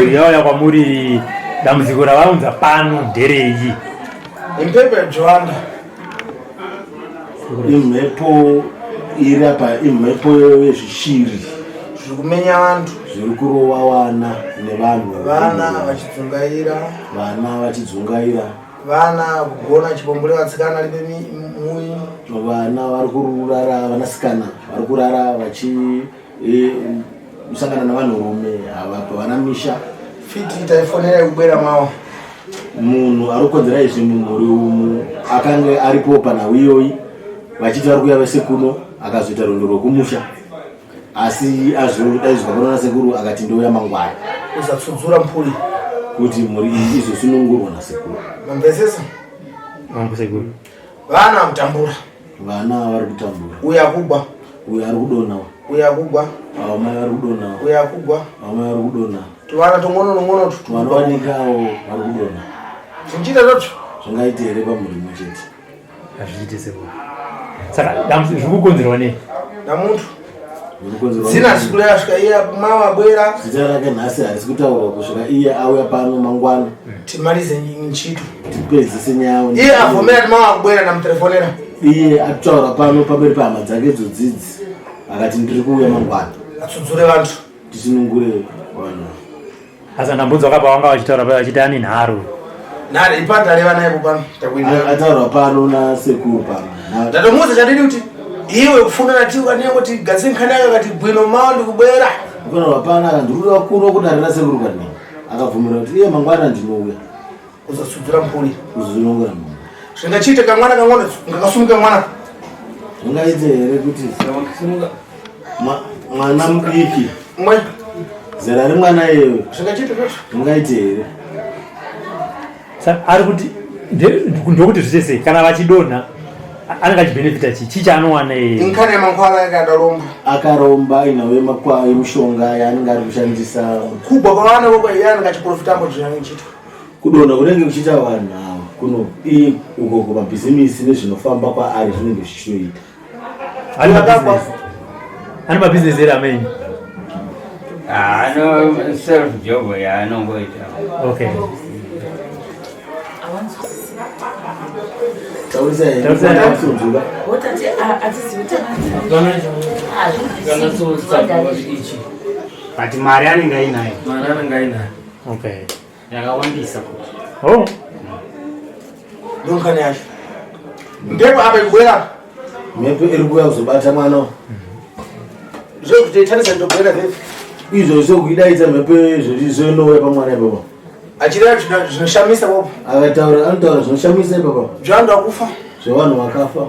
Mhuri yauya kwamuri, dambudziko ravaunza pano nderei? Impepo yaJohana. Imhepo iri apa, imhepo yezvishiri zviri kumenya vantu, zviri kurova vana nevanhu, vana vachidzungaira, vana vachidzungaira, vana kugona chipombole, vatsikana libe muyi, vana vari kurara, vanasikana vari kurara vachi kusangana navanhurume havana misha. Fiti taifonera kubwera mawo. Munhu ari kukonzera izvi mumhuri umu akange aripo panhau iyoyi, vachiti vari kuuya vese kuno, akazoita rwendo rwekumusha, asi azodaidzwa kuno nasekuru akati ndouya mangwana. Usatsudzura mphuri kuti mhuri iyi izosunungurwa nasekuru. Mamvesesa? Wangu sekuru. Vana kutambura. Vana vari kutambura. Uya kugwa. Uyo ari kudonha. Uya kugwa. Avo mai vari kudonha. Uya kugwa. Avo mai vari kudonha. Tuvana tongono nongono Vana vadiki avo vari kudonha. Zvinchiita zvacho. Zvingaite here pamhuri imwe chete? Hazviite sekuru. Saka dambudziko zviri kukonzerwa nei? Namuntu. Zina sikule asvika iye mawa bwera. Zita rake nhasi harisi kutaurwa kusvika iye auya pano mangwana. Timalize ntchito. Tipedzise nyaya. Iye avomera kuti mawa kubwera ndamutelefonera. Iye ataura pano pamberi pehama dzake dzodzidzi akati ndiri kuuya mangwana. Atsudzure vantu. Tisunungure vanhu. Asi ndambunzwa kapa vanga vachitaura paya vachiti ane nharo. Nharo ipata reva naye pano. Ataura pano nasekuru pano. Ndatomuudza chandidi kuti iwe kufunda natiwa nengo tigadzire nkhani yake akati bwino mawa ndikubwera. Kutaura pano akati ndiri kuda kuno kudare rasekuru kani. Akabvumira kuti iye mangwana ndinouya. Kuzotsudzura mhuri. Kuzozunungura mhuri. Zvingachiite kamwana kamwana ngakasumuka mwana. Zvingaite here kuti mwana mudiki mwe zera remwana iyeyo zvingachiite zvacho zvingaite here? Saka ari kuti ndokuti zvise sei kana vachidonha anenge achibhenefita chii chii chaanowana iye? Inkani yemankwara yake adaromba. Akaromba inhau yemushonga yaanenge ari kushandisa. Kubwa kwavana vokwa iye anenge achiprofita ambo zvinenge chiitwa. Kudonha kunenge kuchiita vanhu ava kuno iye uko kumabhizimisi nezvinofamba kwaari zvinenge zvichitoita. Ane mabhizinesi here ameni? Ano self job yaanongoita. Okay. Taurisai. Taurisai. Taurisai. But mari anenge ainayo. Mari anenge ainayo. Okay. Yakawandisa kuti. Oh. Ndonkani yacho. Mhepo apa ikubwera. Mhepo iri kuuya kuzobata mwana. Zvekuti itarisa ndobwera zve. Izvo zvekuidaidza mhepo izvo zvinouya pamwana ipapo. Achireva zvinoshamisa ipapo. Akataura anotaura zvinoshamisa ipapo. Zvevanhu vakufa. Zvevanhu vakafa.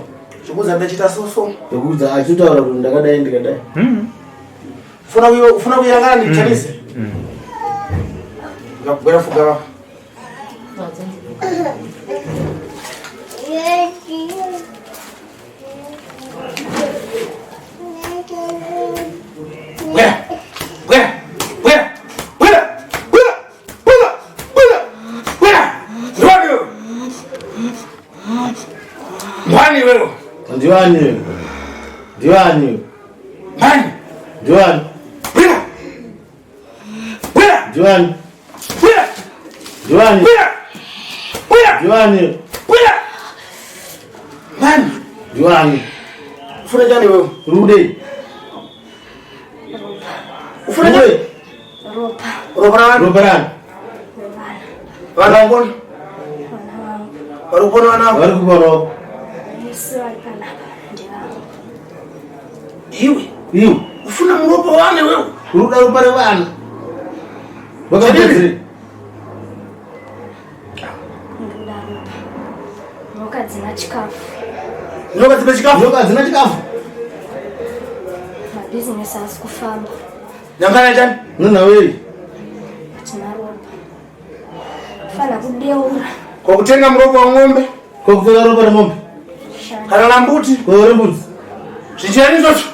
Zvekuudza ndachita soso. Zvekuudza achitaura kuti ndakadai ndikadai. Funa kuyangana nditarise. Ngakubwera fuga va. Bwera. Bwera. Bwera. Bwera. Bwera. Bwera. Bwera. Bwera. Ndwani wewe. Ndwani wewe. Ndiwani? Ndiwani? Mani. Ndiwani? Bwera. Bwera. Ndiwani? Bwera. Ndiwani? Bwera. Bwera. Ndiwani? Bwera. Mani. Ndiwani? Ufuna chani wewe? Rude. Ufuna chani? Ropa. Ropa rani? Ropa rani? Vana vangu. Vari kupona vana vako? Vari kupona. Vese vari panapa ndevangu. Iwe. Iwe. Ufuna muropa wane wewe? Uri kuda ropa revana. Vakapedzere. Ndoda ropa. Nyoka dzina chikafu. Nyoka dzina chikafu? Nyoka dzina chikafu. Mabhizinesi haasi kufamba. Nyangana chani? Nuna wei. Hatina ropa. Fana kudeura. Kwa kutenga muropa wa ng'ombe? Kwa kutenga ropa remombe? Kana la mbuti? Kwa rembuzi. Zvichani izvozvo?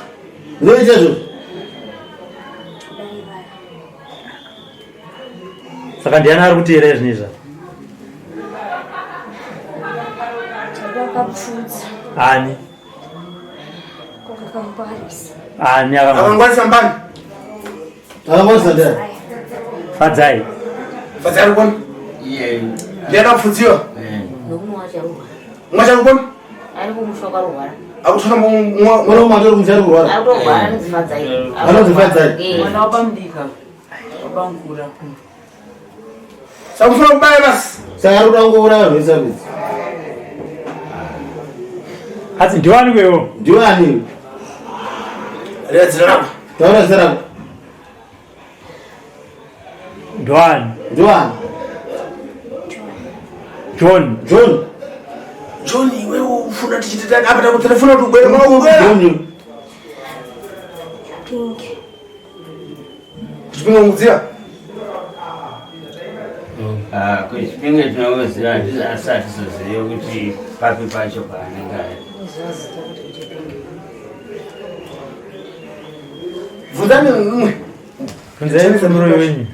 Zvinoita izvozvo. Saka ndiani ari kuteera izvi izva? Wakapfudza. Ani? Wakakangwarisa. Ani akangwarisa mbani? Akangwarisa ndiani? Fadzai. Fadzai ari koni? Iye. Ndiye akapfudziwa? Eh. Nokumwe wacho ari kurwara. Mumwe wacho ari koni? Ari kumusha kwakarwara. Akutora mwana umwe atori kumusha ari kurwara. Ari kutorwara anonzi Fadzai. Anonzi Fadzai. Eh. Mwana wabamudika. Wabamukura. Sakufuna kubaya basi. Saka ari kuda kungouraya vanhu vese vapedza. Asi ndiwani kwewo? Ndiwani? Reva zita rako. Taura zita rako. Ndiwani? Ndiwani? John. John. John iwe ufuna tichiti tani apa takutelefona kuti ubwere mwana ubwera. John. Pingi. Chipinge ungudziva? Ah, kuchipinge tinoziva asi hatizozive kuti papi pacho paanenge ari. Bvunzani mumwe. Bvunzai muroyi wenyu.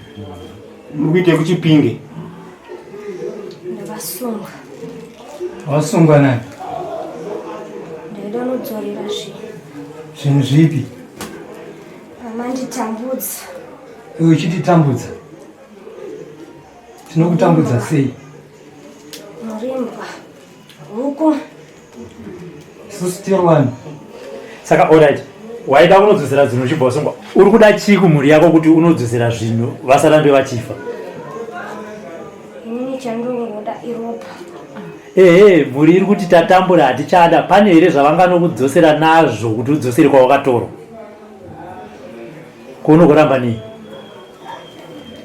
Muri kuite kuchipinge. Ndakasungwa. Wasungwa nani? Ndaida kunodzorera zvinhu. Zvinhu zvipi? Manditambudza. Iwe uchititambudza. Tinokutambudza sei? Murimbwa. Huku. Isusu tiri vanhu. Saka alright. Waida kunodzosera zvinhu uchibva wasungwa. Uri kuda chii kumhuri yako kuti unodzosera zvinhu vasarambe vachifa? Inini chandinongoda iropa. Ehe, mhuri iri kuti tatambura hatichada. Pane here zvavanganokudzosera nazvo kuti udzosere kwawakatorwa? Ko unokuramba nei?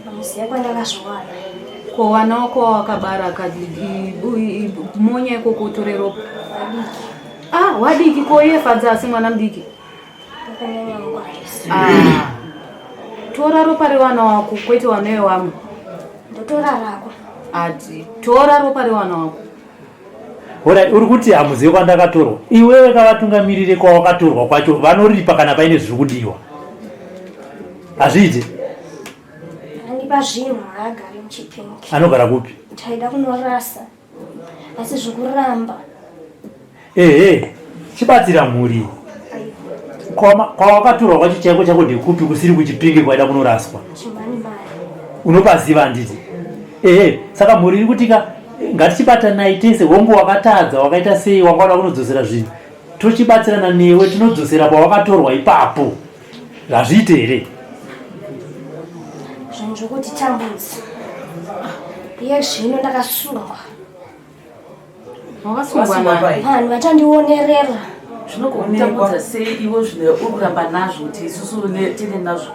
Hamuzive kwandakazviwana. Ko vana wako wawakabara monya ikoko utore ropa. Vadiki. Ah, wadiki ko iye Fadza asi mwana mudiki. Ndakanyanya kungwarisa. Ah. Tora ropa revana wako kwete vana vevamwe. Ndotora rako. Ati tora ropa revana wako. Alright, uri kuti hamuzive kwandakatorwa. Iwewe kavatungamirire kwawakatorwa kwacho vanoripa kana paine zviri kudiwa. Hazviiti? Andipa zvinhu haagari muchipinge. Anogara kupi? Taida kunorasa. Asi zvikuramba. Ehe, chibatsira mhuri. Kwawakatorwa kwacho chaiko chako ndekupi kusiri kuchipinge kwaida kunoraswa? Chimani mani. Unopaziva handiti? Ehe, saka mhuri iri kutika ngatichibatanai tese hongu wakatadza wakaita sei wanga wada kunodzosera zvinhu tochibatsirana newe tinodzosera pawakatorwa ipapo hazviite here? Zvinhu zvokutitambudza. Iye zvino ndakasungwa. Wakasungwa nani? Vanhu vachandionerera. Zvinokutambudza sei iwe zvino uri kuramba nazvo kuti isusu tine nazvo.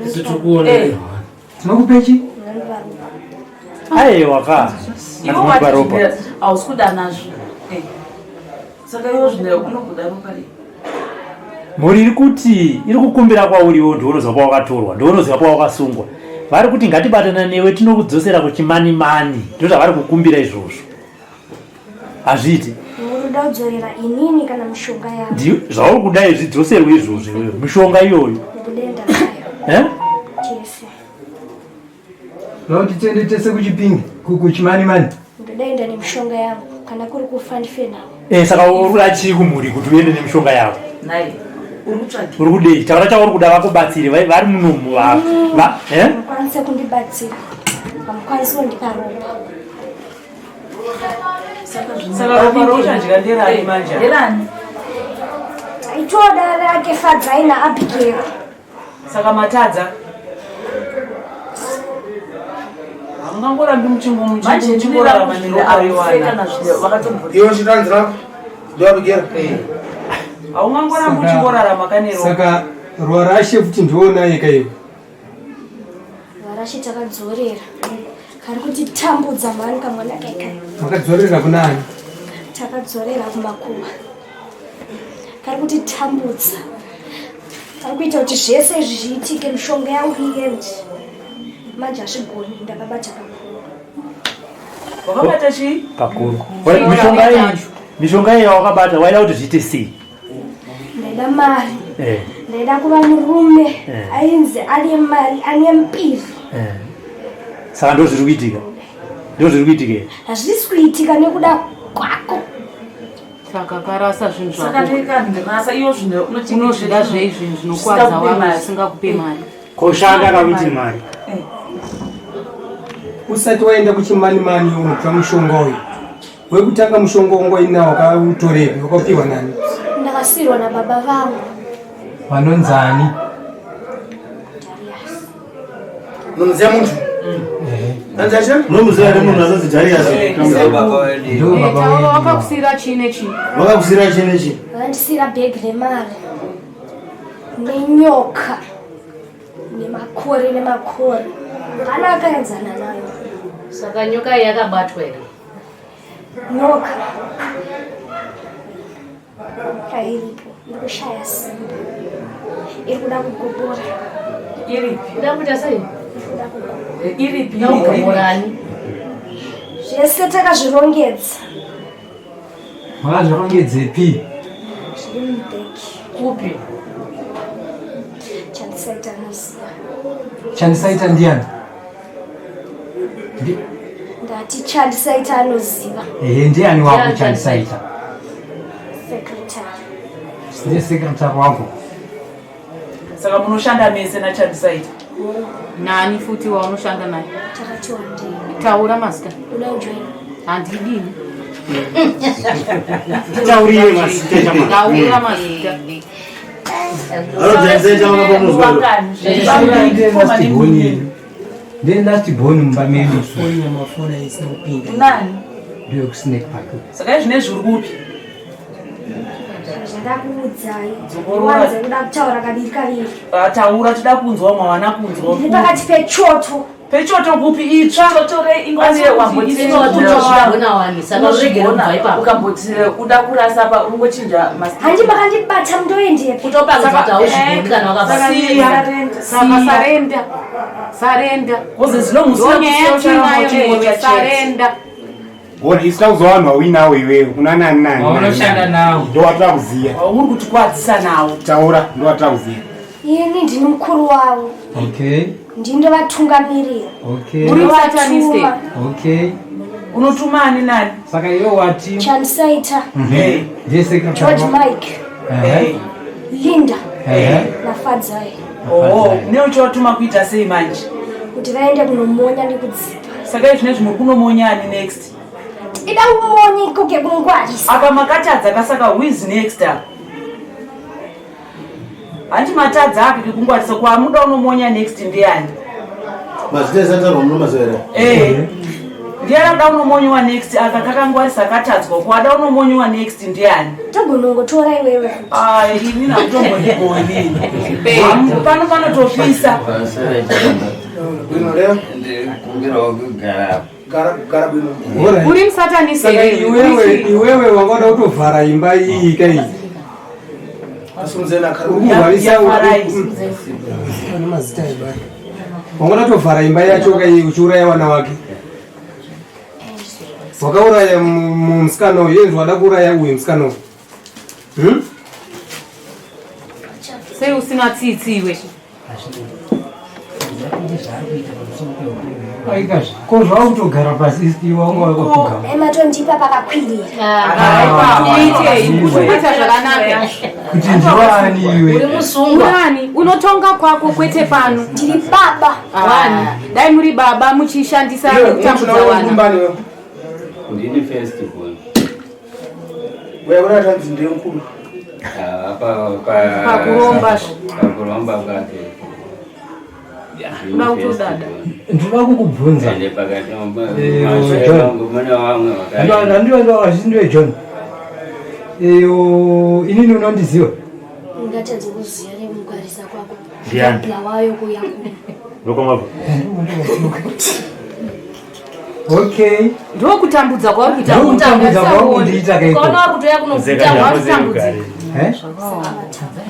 Isu tiri kuonererwa. Tinokupe chi? Aiwa ka. Iwe Hanzi wati ropa. zvino hausi kuda nazvo. Eh. Saka iwe zvino unokuda ropa rei? Mhuri iri kuti iri kukumbira kwauriwo ndiwo unoziva pawakatorwa ndiwo unoziva pawakasungwa. Vari kuti ngatibatana newe tinokudzosera kuchimanimani ndozvavari kukumbira izvozvo. Hazviiti. Muri kuda kudzorera inini kana mishonga yangu. Zvauri kuda izvi dzoserwe izvozvo iwewe mishonga iyoyo. Ndikuda nayo. Eh? Tese. Unoda kuti tiende tese kuchipinge kuchimanimani. Ndoda enda nemishonga yangu kana kuri kufa ndife navo. Eh, saka uri kuda chii kumhuri kuti uende nemishonga yavo? Nhai, uri kutsvagei? Uri kudei? Taura chauri kuda vakubatsire vari munomu va va eh? Hamukwanisi kundibatsira. Hamukwanisi kundipa ropa. Saka ropa rauchadya nderani manje? Nderani? Aitoda rake Fadzai naAbigail. Saka matadza. Hamungangorambi muchingorarama neropa rewana. Iwe chitanzi rako. Ndiwabigira. Haungangorambi uchingorarama kane ropa. Saka Ruvarashe futi ndionaye kaiwe. Varashe takadzorera. Kari kutitambudza mhani kamwana kaikai. Makadzorera kuna ani? Takadzorera kumakuva. Kari kutitambudza. Kari kuita kuti zvese izvi zviitike mishonga yangu iende. Manje hazvigoni ndakabata kakuru. Wakabata chii? Kakuru. Mishonga iyi mishonga iyi yawakabata waida kuti zviite sei? Ndaida mari. Eh. Ndaida kuva murume Eh. ainzi ane mari ane mbiri. Eh. Saka ndo zviri kuitika. Ndo zviri kuitika here? Hazvisi kuitika nekuda kwako. Saka karasa zvinhu Saka zvako. ndikandirasa iyo zvino Unozvida zvei zvinhu zvinokwadza Zvisingakupe vamwe mari. zvisingakupe mari. Koshanda kakuti mari. Usati waenda kuchimanimani unotora mushonga uyu. Wekutanga mushonga wangu wainawo wakautorepi? Wakapiwa nani? Ndakasirwa nababa vangu. Vanonzani? Unomuziva muntu? Unomuziva here munhu anonzi Darius? Ndo baba Taura wedu. wakakusira chii nechii? Vakakusira chii nechii? Vakandisira bhegi remari nenyoka nemakore nemakore. Hapana akaenzana nayo. Saka nyoka iyi yakabatwa here? Nyoka hairipo, iri kushaya simba, iri kuda kugobora. Iripi? Kuda kuita sei? Iri kuda kugobora. Iripi? Kuda kugoborani? Zvese takazvirongedza Makazvirongedzepi? zviri mubhegi. Kupi? Chandisaita anoziva. Chandisaita ndiani? Ndati chandisaita anoziva. Ehe, ndiani wako chandisaita? Secretary. Ndiye secretary wako. Saka munoshanda mese nachandisaita? Nani futi waunoshanda naye? Takati wandei. Taura mazita. Uda kujoina? Handidini. Taurire mazita chama. Taura mazita. Anodhanisa wakapa Ndiye last born yedu. Ndiye last born mumba medu isu. Mafoni isina kupinda. Nani? Ndiye kusnake park. Saka izvinezvi uri kupi? Zvandakuudzai. Dzokorora. Wanze kuda kutaura kaviri kaviri. Ah, taura toda kunzwa mwawana kunzwa. Ndiri pakati pechoto. Pechoto kupi itsva? Ukamboti uda kurasa pa ungochinja Handi makandibata mundoendepi? Kutopangidza kuti hauzvigoni kana wakabata. Saka sarenda. Sarenda. Koze zino musi Ndonyaya yatinayo newe. Sarenda. Bona isina kuziva vanhu vauinawo iwewe una nani nani. Vaunoshanda navo. Ndo watira kuziya. Uri kutikwadzisa nawo. Taura ndo watira kuziya. Ini ndini mukuru wavo. Okay. Ndini ndovatungamirira. Okay. Uri musatanist? Okay. Unotuma ani nani? Saka iwe wati Chandisaita. Mhm. Ndiye secretary George wako. Mike. Ehe. Linda. Ehe. Nafadzai. Oh, neuchiwatuma kuita sei manje? Kuti vaende kunomonya nekudzipa. Saka izvinezvi muri kunomonya ani next? Ida umonye ikoke kungwarisa. Apa makatadza kasaka who is next apa? Hanti matadza api kekungwarisa kwamuda unomonya next ndiani? Mazita esataurwa munomaziva here? Eh. Ndiani ada unomonyiwa next aka kakangwarisa katadzwa kwada unomonyiwa next ndiani? Togonongotora iwewe. Ah, ini nakutombondigoni. Pano panotopisa. Ndikumbirawo kugara Gara gara bwino. Alright. Uri musatanist Saka here? iwewe iwewe wangada kutovhara imba iyi kai. Asunzena Uri kuvharisa Pane mazita ebaya. Wangada kutovhara imba yacho kai uchiuraya vana vake. Wakauraya musikana uyu, yezvo wada kuuraya uyu musikana uyu. Hmm? Sei usina tsitsi iwe? Aikazve. Ko zvakutogara pasi iwe wanga wakapfugama. Dai matondipa pakakwirira. Kuitei? Kuita zvakanaka. Kuti ndiwani iwe? Uri musungwa. Urani unotonga kwako kwete pano. Ndiri baba. Wani. Dai muri baba muchishandisa kutambudza vana. Ndini first born. Wewe unatanzi ndiye mkuru. Ah, pa- pa- Pakuromba. Pakuromba kwake. Kuda kutodada. Ndinoda kukubvunza. Ende pakati Eh, mashure John. vangu mune vamwe vakaenda. Ndiwe John. Iyo inini unondiziva? Ungatadza kuziva nekungwarisa kwako. Ndiani? Bulawayo kuya kuno. Ndokwamabva. Okay. Ndokutambudza kwauri kuita. Ndokutambudza kwauri kundiita kaiko. Ukaona wakutoya Mzee kunotambudzika. Eh?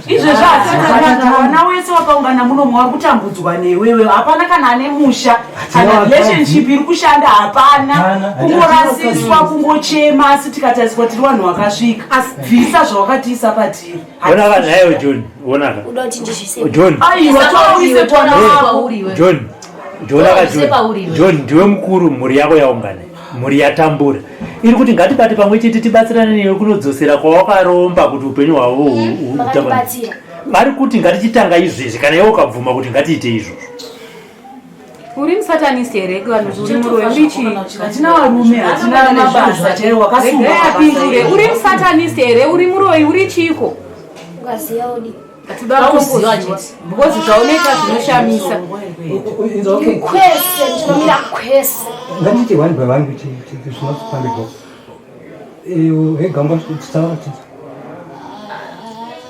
Izvezvi hatana vana wese wakaungana muno mwari kutambudzwa newewe hapana kana ane musha kana Hatina relationship iri kushanda hapana Hapana. kungorasiswa kungochema asi tikatariswa tiri vanhu vakasvika bvisa zvawakatiisa patiri Wonaka nayo John, wonaka. Uda kuti ndizvise. John. Aiwa, toise kwana wako. John. John aka Toise pauri John. iwe. John ndiwe mukuru mhuri yako yaungana. Mhuri yatambura. Iri kuti ngatibate pamwe chete tibatsirane newe kunodzosera kwawakaromba kuti upenyu hwavo hutambane. Makandibatsira. Vari kuti ngatichitanga izvezvi kana iwe ukabvuma kuti ngatiite izvozvo. Uri musatanist here kana kuti uri muroyi uri chii? Hatina varume, hatina mabasa chaiwo, wakasungwa Regai apindure. pabasa Uri musatanist here? Uri muroyi uri chiiko? Ukaziva udi. Hatoda kutongoziva because zvaunoita zvinoshamisa. Ndiri kwese, ndinomira kwese. Ngatiite one by one kuti zvinofambirwa. Hegamba titaura titi.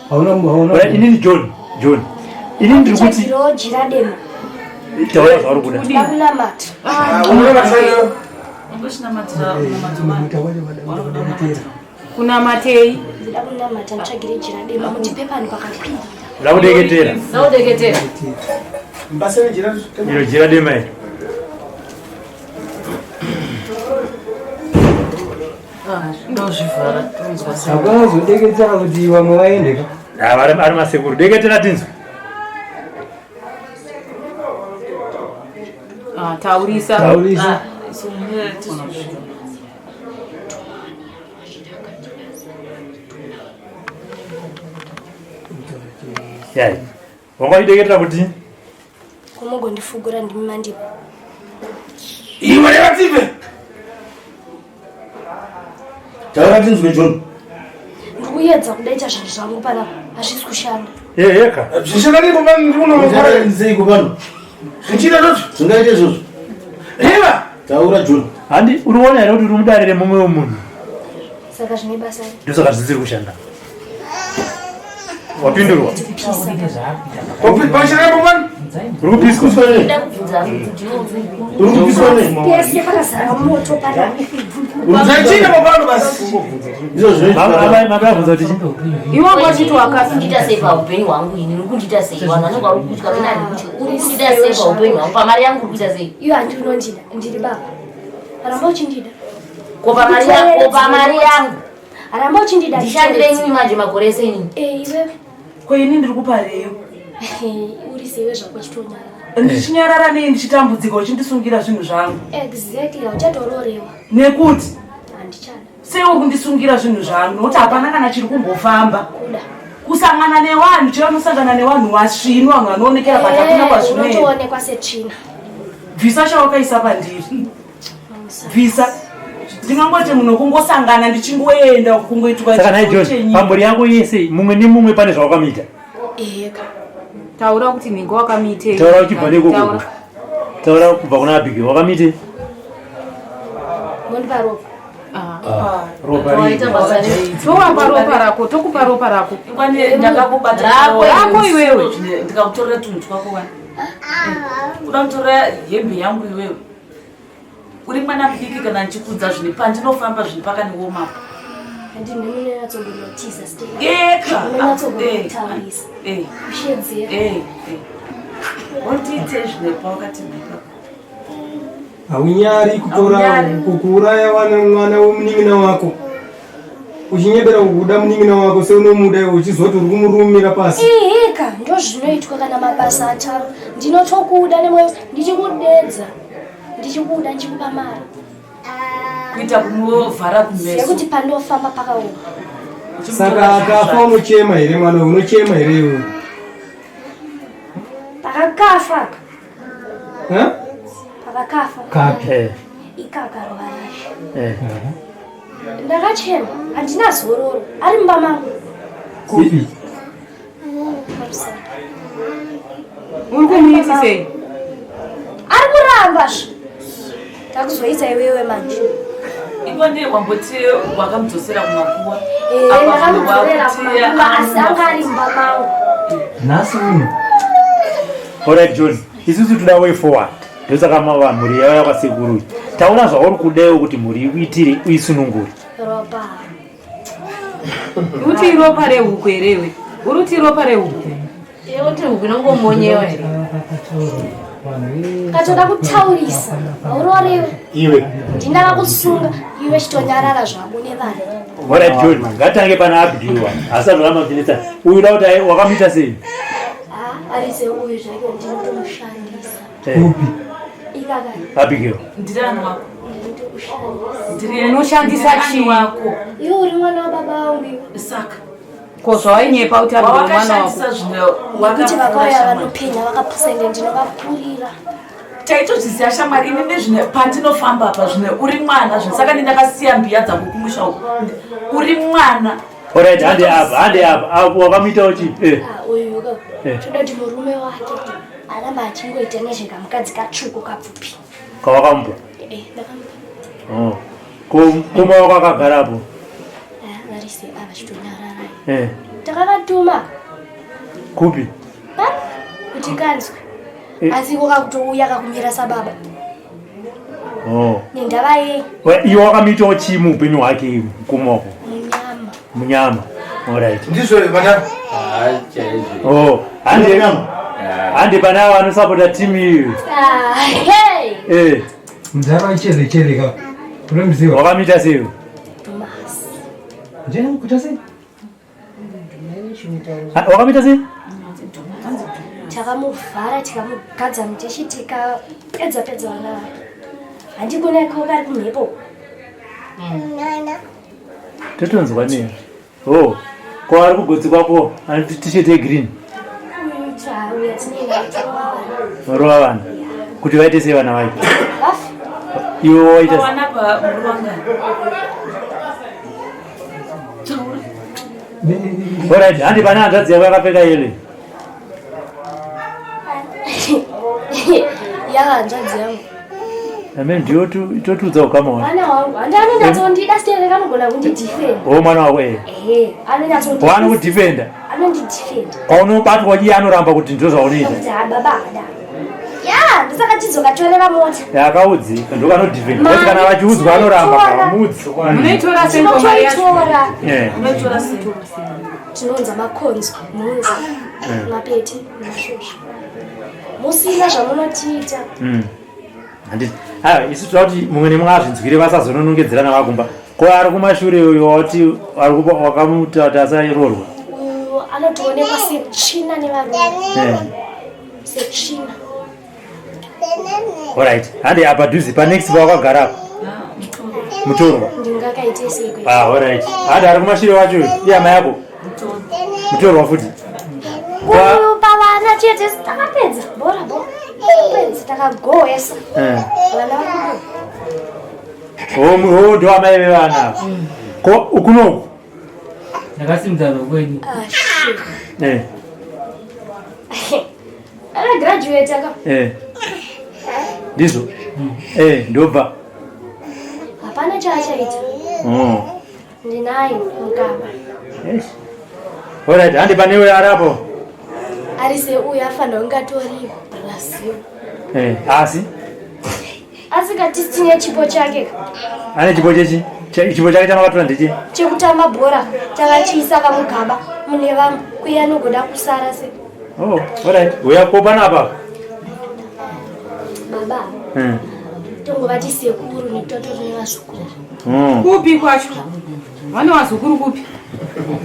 Hauna hauna. Alright, inini John, John. Inini ndiri kuti Nditsvagirewo jira dema. taura zvauri kuda. Ndinoda kunamata. Kunamatei? Ndinoda kunamata nditsvagire jira dema mundipe panhu pakakwirira. Uda kudeketera. Ndakudeketera. Mbasene jira. Iro jira dema iri. Ndozvivhara tonzwa sei. Hakuna kuzodeketera kuti vamwe vaende ka. Ah, Ari masekuru. Deketera tinzwe. Ah, taurisa. Taurisa. Yai. Wanga uchideketera kuti Kumugondifugura ndimi mandipa. Iwe revatipe. Taura tinzwe John. Ndikuedza kudaita zvinhu zvangu panapa hazvisi kushanda. Yeka. Zvishanda ndiko pano ndikuno. Seiko pano? Zvichiita toti. Zvingaite izvozvo. Reva. Taura John. Handi uri kuona here kuti uri mudare remumwe wemunhu? Saka zvine basa rei? Ndosaka zvisiri kushanda. Wapindurwa. Uri kupiswa. Ndinoda kubvunza kuti ndiwe Pese pakazara moto panapa. Zvaichina pano basi. Mabvunza kuti chii? Iwe wanga uchiti wakafa. kundiita sei paupenyu hwangu ini uri kundiita sei vanhu vanenge vari kutya pena handikutya uri kundiita sei paupenyu hwangu pamari yangu uri kuita sei Iwe handi unondida, ndiri baba. Ramba uchindida. ko pamari yangu ko pamari yangu Ramba uchindida. ndishandire inini manje makore ese inini Eh, iwewe. Ko ini ndiri kupareyo. Uri sewe zvako chitonyarara. Ndichinyarara nei ndichitambudzika uchindisungira zvinhu zvangu. Exactly, hauchatororewa. Nekuti Handichada. sei uri kundisungira zvinhu zvangu nokuti hapana kana chiri kumbofamba. Kuda. Kusangana nevanhu chero unosangana nevanhu vasvinu vanhu vanoonekera but hakuna Eh, kwazvinoenda. unotoonekwa setsvina. Bvisa chawakaisa pandiri. Bvisa. Ndingangoti munhu kungosangana ndichingoenda kungoitwa Saka nhai chipo John, chenyika. pamhuri yako yese mumwe nemumwe pane zvawakamuita. Eka. Taura kuti nhingi wakamuitei. Taura uchibva nekoko. Taura. Taura kubva kuna Abigail wakamuitei? Mondipa ropa. Ropa riri. Towapa ropa rako, tokupa ropa rako. Ndakakubata Rako rako iwewe. Ndikakutorera tunhu twako wani. Kuda kutorera hembe yangu iwewe. Uri mwana mudiki kana ndichikudza zvine pandinofamba zvine pakandioma. Handi ndinonyatsogonotiza stay. Eka. Unonyatsogonotaurisa. Eh. Kushedzera. Eh. Wondiite zvine pawakati mhika. Haunyari kutora Haunyari. kuuraya wana mwana wemunin'ina wako. Uchinyebera kuda munin'ina wako seunomuda iwe uchizoti uri kumurumira pasi. Ihika ndozvinoitwa kana mabasa ataro. Ndinotokuda nemwoyo ndichikudedza. Ndichikuda ndichikupa mari. Kuita kumovhara kumeso. Sekuti pandofamba pakaoma. Saka akafa unochema here mwana uyu unochema here iwe? Pakakafa. Ha? Pakakafa. Kapi. Ikaka rova rashe. Ndakachema handina zororo ari mumba mangu. Kupi? Pamusana. Uri kumuitisei? Ari kuramba zve. Takuzoita iwewe manje. Iwe ndiye wamboti wakamudzosera kumakuwa. Eh, Apa ndakamudzorera wakuti kumakuva asi anga ari mumba mangu. Nhasi uno. Alright John, isusu toda way forward. Ndosaka mava mhuri yauya kwasekuru. Taura zvauri kudawo kuti mhuri ikuitire uisunungure. Ropa. Uti ropa rehuku here iwe? Uri kuti ropa rehuku? Iwe uti huku inongomonyewa here Katoda kutaurisa. Haurorewe. Iwe. Ndinakakusunga iwe chitonyarara zvako nevana. Alright John, ngatange pana Abigail wa. Asazoramba kuchinetsa. Uyu uda kuti wakamuita sei? Ah, ari seuyu zvake ndinotomushandisa. Eh, Ikaka Abigail. Ndirani wako? ndinotokushandisa. Unoshandisa chii? wako? Iwe uri mwana wababa vangu iwe. Saka. Ko zvawainyepa kuti Abigail mwana wako. Wawakashandisa zvino Nekuti vakauya vanopenya vakapusa ende ndinovakurira. Taitozviziva shamwari ini nezvine pandinofamba apa zvine uri mwana zvine saka ndakasiya mbiya dzangu kumusha uku. Uri mwana. Alright, hande apa, hande apa. Apo wakamuitawo chii? Eh. Ah, uyu ka Eh. toda kuti murume wake aramba achingoita nezvekamukadzi katsvuku kapfupi. Kawakamupa. Eh, ndakamupa. Oh. Ko kuma wako akagarapo. Ah, varise ava chitonyarara. Eh. Takakatuma Kupi? pa kuti kanzwe. Eh. Asi iko kakutouya kakumira sababa. Oh. Nendava yei We iwe wakamuitawo chii muupenyu hwake iwe mukoma wako? munyama. Munyama. Alright. Ndizvo vana. Oh, hande hande pane avo vanosapota timu iyi. Ah, hey! Eh. Mudhara chere chere ka. Unomuziva? Wakamuita sei? Thomas. Njeni kuita sei? Ah, Wakamuita sei? Takamuvhara tikamugadza muteshi tikapedza pedza vana vake. Handikona iko kari kumhepo. Totonzwa nei? Oh. Ko ari kugotsi kwako ane t-shirt yegreen. Uyu tsvauya tinenge tinovana. Varova vana. Kuti vaite sei vana vacho? Vafi. Iwe waita sei? Wana pa muruwangani. Alright, handi pane hanzvadzi yako yakapfeka yellow. Yahanzvadzi yangu. Amen, ndiyo totiudza ukama wacho. Mwana wangu. Handi anonyatsondida sterek anogona kundidhifenda. Oh, mwana wako eh. Ehe, anonyatsondida. Waanokudhifenda. Anondidhifenda. Paunobatwa iye anoramba kuti ndizvo zvaunoita. Kuti ha baba hada. Ya, ndosaka tizokatorera mota. Akaudzika ndokanodhifenda. Kuti kana vachiudzwa anoramba kavamudzi. Munoitora sei ngoma yacho? Tinotoitora. Eh. Munoitora sei? Tinounza makonzo, mhunzi, Eh. mapete, mashosha. Musina zvamunotiita. Handiti. Aiwa, isu toda kuti mumwe nemumwe azvinzwire vasazononongedzerana vakumba. Ko ari kumashure uyo wati ari kupa wakamuta kuti asaroorwa. Uyu anotoonekwa setsvina nevarume. Eh. Setsvina. Alright. Handi apa dhuzi pa next pawakagara apa. Mutorwa. Ndingakaite sei kwete? Ah, alright. Handi ari kumashure wacho uyu. Ihama yako. Mutorwa futi. Uyu pavana chete takapedza bhora bhora. Takapedza takagohwesa. Eh. Vana vangu. Oh, oh, ndo amai vevana. Ko ukunoku? Ndakasimudza rwekwenyu. Ah, shit. Eh. Akagraduate aka. Eh. Ndizvo. Eh, ndobva. Hapana chaachaita. Oh. Ndinaye mukaba. Yes. Alright, handi pane uyo aripo. Ari seuyu afanira kunge atori Brazil. Eh, asi Asi katitine chipo chake ka, ane chipo chechi? Chipo chake chamakatora ndechi? chekutamba bhora takachiisa kamugaba mune vamwe uye anogoda kusara se Oh, alright. Uya ko panapa. baba Eh. tongovati sekuru nekuti atori nevazukuru. Oh. Kupi kwacho? Vane vazukuru kupi?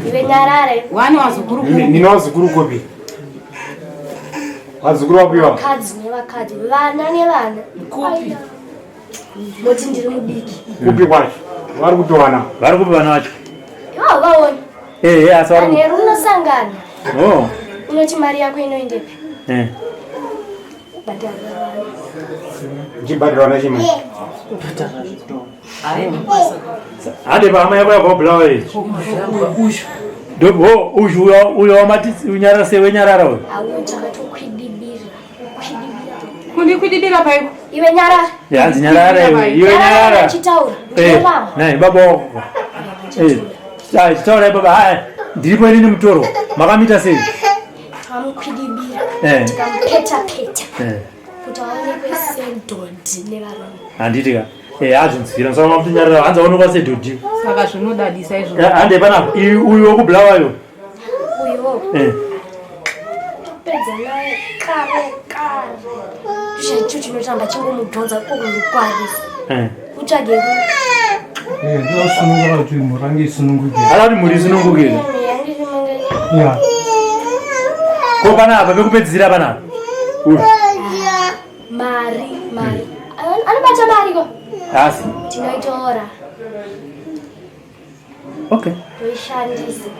Iwe nyarara. Vane vazukuru kupi? Ndine vazukuru kupi? Vazukuru vapi vavo? Vakadzi nevakadzi, vana nevana. Kupi? Moti ndiri mudiki. Kupi kwacho? Vari kutowana. Vari kupi vana vacho? Ivo vaoni. Eh, eh, asi vari kupi? Manheru unosangana. Oh. Unoti mari yako inoendepi? Eh. Bhadhara vana. Ndichibhadhara vana chimwe. Handi pahama yako yabva kubulawa iyi. Ndo oh, uyu uyo uyo wamati unyarara sei wenyarara uyu. Auyo takatokwidibira. Kwidibira. Kundikwidibira paiko? Iwe nyarara. Ya, hanzi nyarara iwe. Iwe nyarara. Chitaura. Eh, Ndinevamwe. nai baba wako. Eh. Ah, chitaura baba. Haya, ndiripo inini mutorwa. Makamita sei? Takamukwidibira. Eh. Tikamupeta peta. Eh. Kuti aonekwe sedhodhi nevarume. Handiti ka. Eh, azvinzwira. Saka mamuti nyarara. Hanzi aonekwa sedhodhi. Saka zvinodadisa izvozvo. Eh, Hande panapa. Uyu uyu wekubulawayo. Uyuwo Eh. topedza naye kare kare. Zvacho chinoramba chingomudhonza kungokwarisa. Eh. Utsvage Eh, ndinosunungura kuti mhuri yange isununguke. Ala kuti mhuri isununguke. Ya. Ko panapa pekupedzisira panapa. Uyu. mari mari. Anobata mari ko? Asi. Tinoitora. Okay. Toishandisa.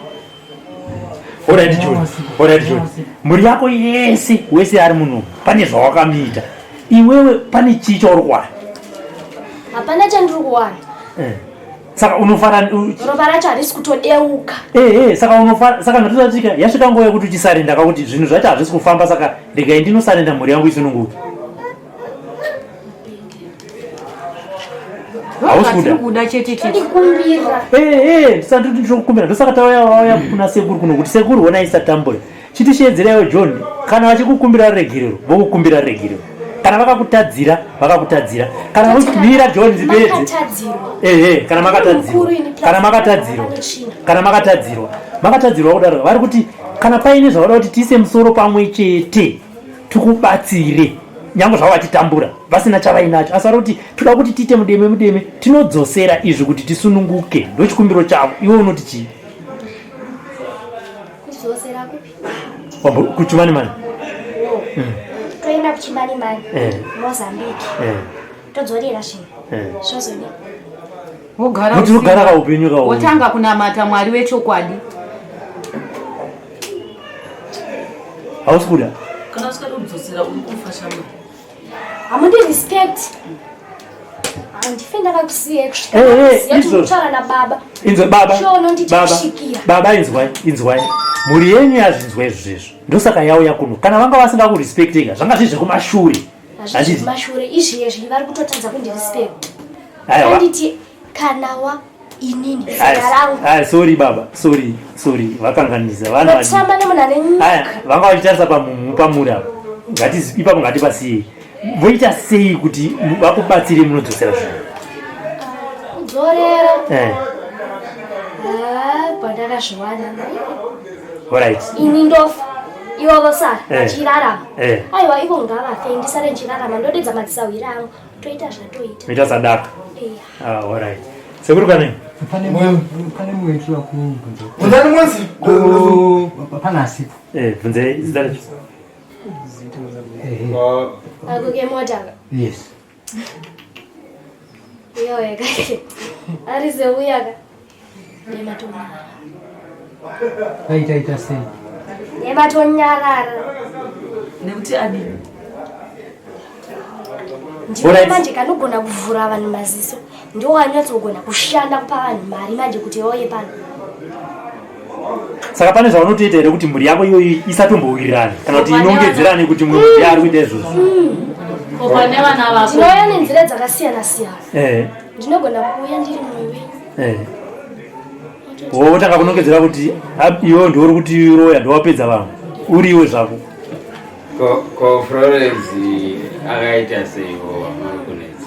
Alright John. Alright John. Mhuri yako yese wese ari muno pane zvawakamuita. Iwewe pane chii chauri kuwana? Hapana chandiri kuwana. Eh. Saka unofara ropa racho harisi kutodeuka. Eh, eh, saka unofara saka ndatotatika yasvika nguva yekuti uchisarenda kakuti zvinhu zvacho hazvisi kufamba saka regai ndinosarenda mhuri yangu isununguke. Hausi kuda. Kuda chete chete. Ndikumbira. Eh, eh, ndisati ndinokumbira. Ndosaka tauya wauya kuna sekuru kuno kuti sekuru honai isatambure. Chitisheedzeraiwo John kana vachikukumbira ruregerero, vokukumbira ruregerero. Kana vakakutadzira, vakakutadzira. Kana mira John zipedze. Makatadzirwa. Eh, eh, kana makatadzirwa. Mukuru ini plus Kana makatadzirwa. pane tsvina. Kana makatadzirwa. Makatadzirwa kudaro vari kuti kana paine zvavada kuti tiise musoro pamwe chete tikubatsire nyange zvavo vachitambura vasina chavainacho asi vari kuti toda kuti tiite mudeme mudeme tinodzosera izvi kuti tisununguke ndochikumbiro chavo iwe unoti chii Kudzosera kupi? Wambo- kuchimani mani Wo. Toenda kuchimanimani. Eh. Mozambique. Eh, Todzorera zvinhu. eh. Zvozodii? Wogara Nokuti usiku. unogara kaupenyu kawo Wotanga kunamata Mwari wechokwadi. hausi kuda Kana usingadi kudzosera uri kufa shamwari. Hamundi respect. Handife ndakakusiya kusvika Eh, eh, ndakuziya kuti izvozvo. kutaura nababa. inzwa baba Shono baba ndichakusvikira. baba inzwai inzwai mhuri yenyu yazvinzwa izvo zvezvo ndosaka yauya kuno kana vanga vasingakurespekteka zvanga zviri zvekumashure Hazvisi Handiti? kumashure izvezvi vari kutotadza kundirespect. Aiwa. Handiti kana wa inini zita Aya, rangu. aya, sorry baba sorry sorry vakanganisa vana vadiki. Notamba nemunhu ane nyika. aya vanga vachitarisa pamumu pamuri apo ngati ipapo ngatipasiyei voita sei kuti vakubatsire munodzosera zvinhu Kudzorera. Eh, Ah, pandakazviwana. alright Ini ndofa. Ivo vosara Eh. vachirarama. Eh. Aiwa ivo ngavafe ndisare ndichirarama ndodedza madzisahwira angu toita zvatoita. moita sadaka Eya. ah, alright sekuru kanei Pane pane muitiro wakubvunza. Bvunzani mwezi. Pana asipo. Eh, bvunzai zita racho Akuke mota. Yes. Iyoyo kake. Ari seuya ka. Nematonyarara. Vaita ita sei? Nematonyarara. Nekuti adini? Ndiwe Alright. manje kanogona kuvhura vanhu maziso. Ndiwo wanyatsogona kushanda kupa vanhu mari manje kuti vauye pano. saka pane zvaunotoita here kuti mhuri yako iyoyi isatombowirirana kana kuti inongedzerane kuti mumwe munhu ndiye ari kuita izvozvo Ko pane vana vako. Ndinouya nenzira dzakasiyana siyana. Eh, Ndinogona kuuya ndiri mumwe wenyu. eh. wotanga kunongedzera kuti "Ah, iwewe ndiwe uri kutiroya ndowapedza vamwe uriwe zvako Ko ko Florence akaita seiwo wamuri kunetsa?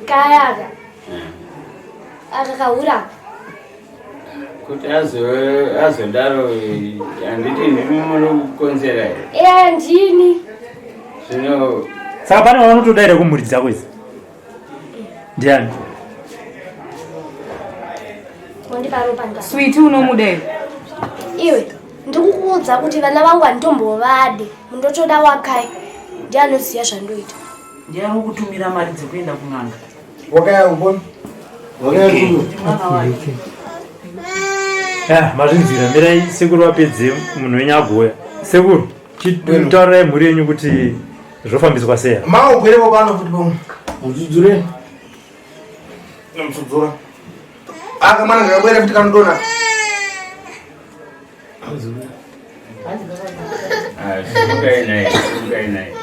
Kaya aka. Aka kahura aka. Kuti azodaro handiti ndimi muri kukonzera here? Eh ndini. Zvino saka pane vanotoda here kumhuri dzako idzi ndiani Wandipa ropa ndani. Sweet unomuda here? Iwe ndikukuudza kuti vana vangu handitombovade. Mundotoda wakai. Ndiye anoziva zvandoita. Ndiye ari kutumira mari dzekuenda kun'anga. Wakaya ubona. Wakaya Ndi mwana wake. Ah, mazvinzwira mirai sekuru vapedze munhu wenyu agouya sekuru chitaurirai mhuri yenyu kuti zvofambiswa sei apa. Ma ugwerepo pano futi pomwe. Mudzudzure. Nomudzudzura. Aka mwana ngakabwere futi kanodona. ah, simukai naye, simukai naye.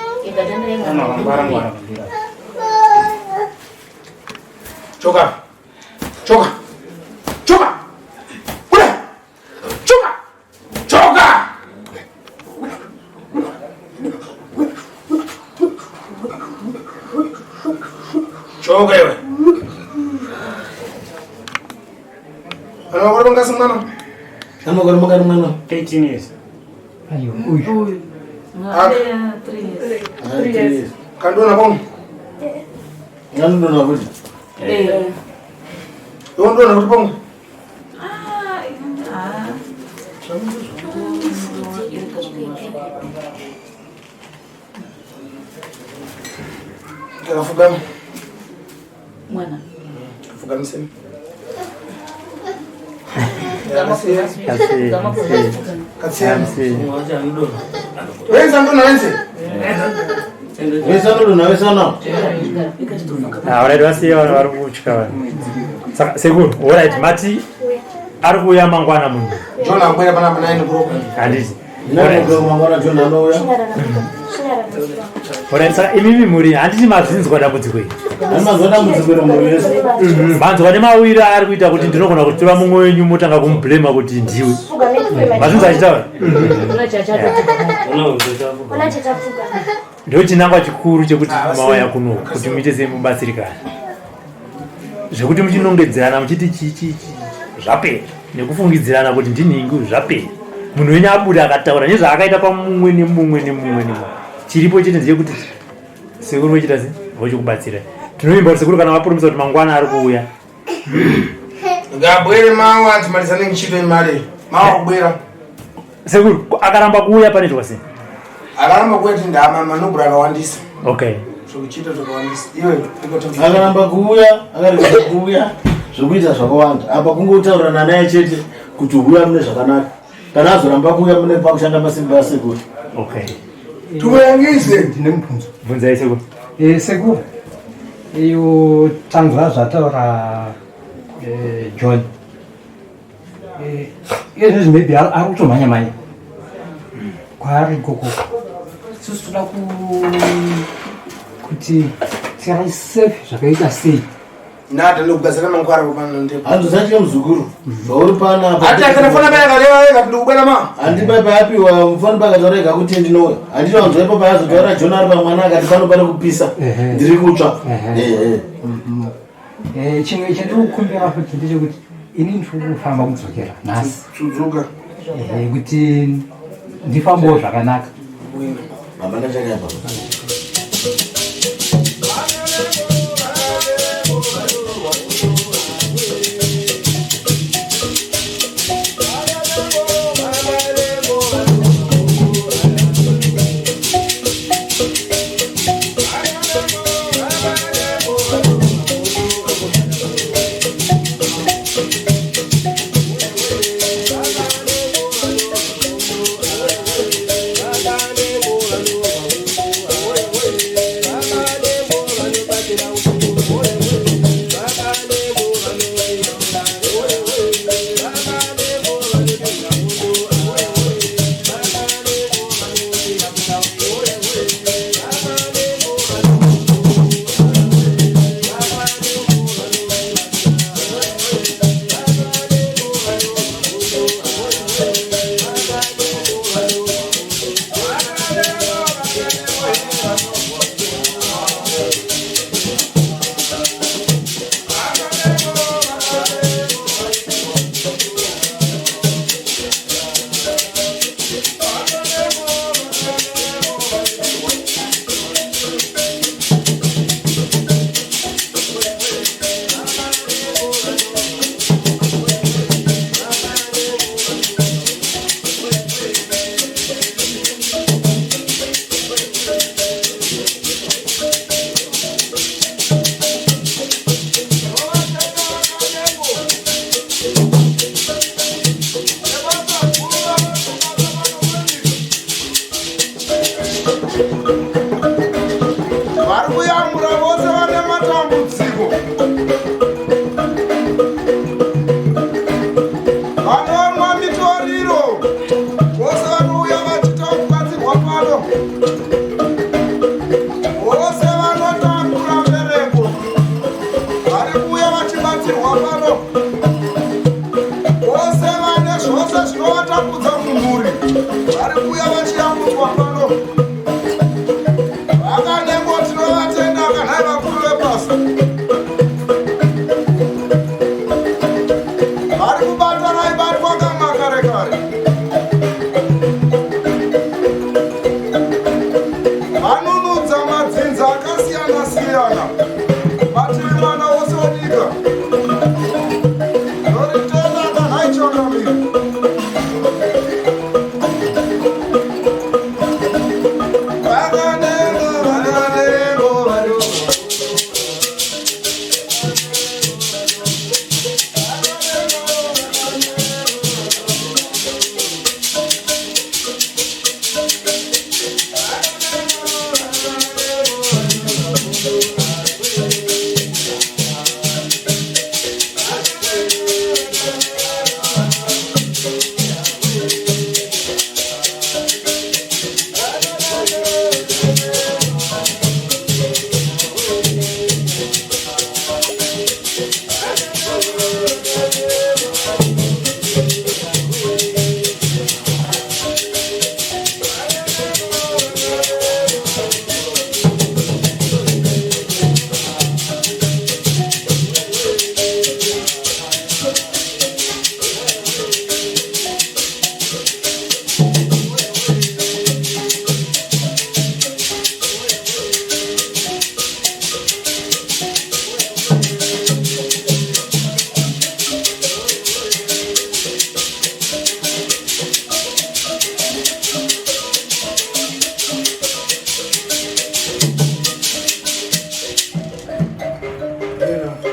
Choka. Choka. Choka. Kuda. Choka. Choka. Choka iwe. Ana makore mangasi mwana? Ana makore mangani mwana? 18 years. Ayo, uyu. Uyu. Aka. 3 years. Kandona pomwe. Anodona kuti. Eh. Iwe ndona kuti pomwe. Ah, ah. Kakafugama. Mwana. Fugamiseni. Kasi- Katsiya. Kasi- Wenza ndona wenze. Vese vanodonha vese vanao. Ah, alright, vasiye vanhu vari kutya vanhu. Saka sekuru, alright, mati ari kuuya mangwana munhu. John akwera panapa 9 o'clock. Handiti. Alright. Mangwana John anouya. Alright, saka imimi mhuri handiti mazvinzwa dambudziko iri. Manzwa dambudziko iri mhuri yese. Manzwa nemawiri aari kuita kuti ndinogona kutora mumwe wenyu motanga kumublema kuti ndiwe. Mazvinzwa achitaura? Ona chatapfuka. Ndo chinangwa chikuru chekuti mauya kuno kuti muite semubatsirikana. Zvekuti muchinongedzerana muchiti chi chi chi zvapera nekufungidzirana kuti ndinhingi zvapera. Munhu wenyu abuda akataura nezvaakaita pamumwe nemumwe nemumwe nemumwe. Chiripo chete ndechekuti sekuru vochita se vochikubatsira. Tinovimba kuti sekuru kana vapromisa kuti mangwana ari kuuya. Ngabwere mawa timalizane ntchito imali. Mawa kubwera. Sekuru akaramba kuuya panoitwa sei? Akaramba kuuya tindama manobhura akawandisa. Okay. Zvokuchita zvakawandisa. Iwe iko Akaramba kuuya, akarega kuuya, zvokuita zvakawanda. Apa kungotaurirana naye chete kuti huya mune zvakanaka. Kana azoramba kuuya mune pakushanda masimba asekuru. Okay. Tuyangize. Ndine mubvunzo. Bvunzai sekuru. Eh, sekuru. Iyo tanzwa zvataura eh, John. Eh, iye zvinezvi maybe ari kutomhanya mhanya. Kwaari ikoko. Isusu toda kuti tiri safe zvakaita sei. Nada ndokugadzira mangwara pano ndipo. Hanzi usatye muzukuru. Zvauri panapa. Ati akanafona paya akareva ega kuti ndikubwera ma. Handi pai payapiwa mufoni pakataura ega kuti ndinouya. Handiti wanzwa ipo payazotaura John ari pamwana akati pano pari kupisa. Ndiri kutsva. Ehe. Eh, chimwe chandiri kukumbira futi ndechekuti ini ndiri kufamba kudzokera nhasi Tsudzuka. Eh, kuti ndifambewo zvakanaka. Hapana chakaipa. Vari kuyamura vose vane matambudziko. Vanomwa mitoriro vose vanouya vachiita kubatsirwa pano. Vose vanotakura mbereko vari kuuya vachibatsirwa pano. Vose vane zvose zvinovatambudza mumhuri.